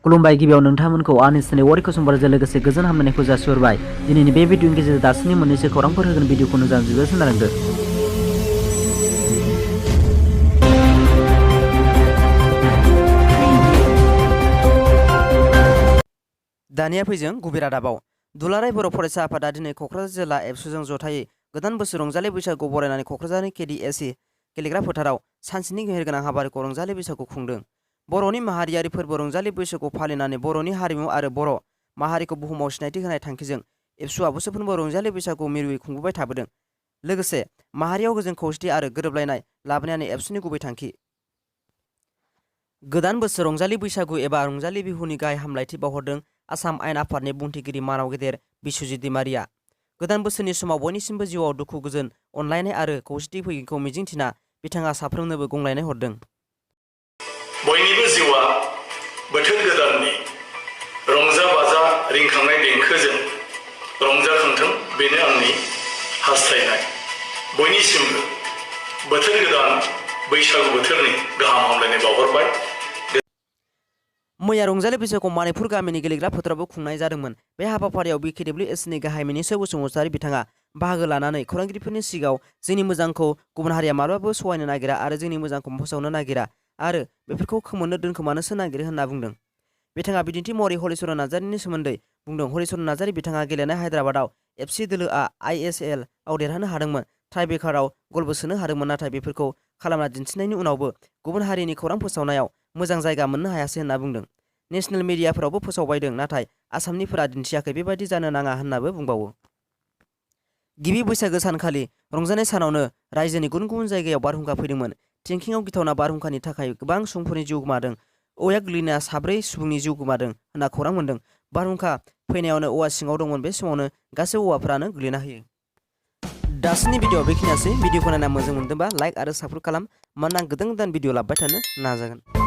खुलुमबाय गिबियाव नोंथांमोनखौ आंनि चेनेल वारिखौ समबारजों लोगोसे गोजोन हामलायनायखौ जासिहरबाय। दिनैनि बे भिडिअनि गेजेरजों दासिमनि मोननैसो खौरांफोर होगोन भिडिअखौ मोजां जोबोद खोनालांदो। दानिया फैजों गुबै रादाबाव दुलाराय बर' फरायसा आफादा दिनै क'क्राझार जिल्ला एबसुजों जथायै गोदान बोसोर रंजालि बैसागु बरायनानै क'क्राझारनि केडिएसि गेलेग्रा फोथाराव सानसेनि मेहेरगोनां हाबाफारिखौ रंजालि बैसागु खुंदों। बर'नि माहारियारि फोरबो रंजालि बैसागु फालिनानै बर'नि हारिमु आरो बर' माहारिखौ बुहुमाव सिनायथि होनाय थांखिजों एबसुआ बोसोरफ्रोमबो रंजालि बैसागु मिरुयै खुंबोबाय थाबोदों। लोगोसे माहारियाव गोजोन खौसेथि आरो गोरोबलायनाय लाबोनायानो एबसुनि गुबै थांखि। गोदान बोसोर रंजालि बैसागु एबा रंजालि बिहुनि गाहाय हामलायथि बावहरदों आसाम आयेन आफादनि बुंथिगिरि मानाव गेदेर बिस्वजित दैमारिया। गोदान बोसोरनि समाव बयनिसिमबो जिउआव दुखु गोजोन अनलायनाय आरो खौसेथि फैगोनखौ मिजिंथिना बिथाङा साफ्रोमनोबो गंग्लायनाय हरदों। बयनिबो जिउआ बोथोर गोदाननि रंजा बाजा रिंखांनाय देंखोजों रंजाखांथों बेनो आंनि हास्थायनाय। बयनिसिमबो बोथोर गोदान बैसागु बोथोरनि गाहाम हामलायनाय बावहरबाय। मैया रंजालि बैसागुखौ मानिपुर गामिनि गेलेग्रा फोथारावबो खुंनाय जादोंमोन। बे हाबाफारियाव बिकेडब्लिउएसनि गाहाय मिनिसोर बसुमतारी बिथाङा बाहागो लानानै खौरांगिरिफोरनि सिगाङाव जोंनि मोजांखौ गुबुन हारिया माब्लाबाबो सहायनो नागिरा आरो जोंनि मोजांखौ फोसावनो नागिरा आरो बेफोरखौ खोमोरनो दोनखोमानोसो नागिरो होनना बुंदों। बिथाङा बिदिन्थि महरै हलिचरन नार्जारिनि सोमोन्दै बुंदों। हलिचरन नार्जारि बिथाङा गेलेनाय हायद्राबादाव एफसि दोलोआ आइएसएल आव देरहानो हादोंमोन। टाइब्रेकाराव गलबो सोनो हादोंमोन, नाथाय बेफोरखौ खालामना दिन्थिनायनि उनावबो गुबुन हारिनि खौरां फोसावनायाव मोजां जायगा मोननो हायासै होनना बुंदों। नेशनेल मिडियाफोरावबो फोसावबायदों, नाथाय आसामनिफोरा दिन्थियाखै। बेबायदि जानो नाङा होननाबो बुंबावो। गिबि बैसागो सानखालि रंजानाय सानावनो रायजोनि गुबुन गुबुन जायगायाव बारहुंखा फैदोंमोन। थिंखिंआव गिथावना बारहुंखानि थाखाय गोबां सुबुंफोरनि जिउ गोमादों। औवाया गोग्लैना 4 सुबुंनि जिउ गोमादों होनना खौरां मोन्दों। बारहुंखा फैनायावनो औवा सिङाव दंमोन। बे समावनो गासै औवाफोरानो गोग्लैना होयो। दासिमनि भिडिअ बेखिनियासै। भिडिअखौ नायना मोजां मोनदोंबा लाइक आरो साबस्क्राइब खालाम, मानोना आं गोदान भिडिअ लाबोबाय थानो नाजागोन।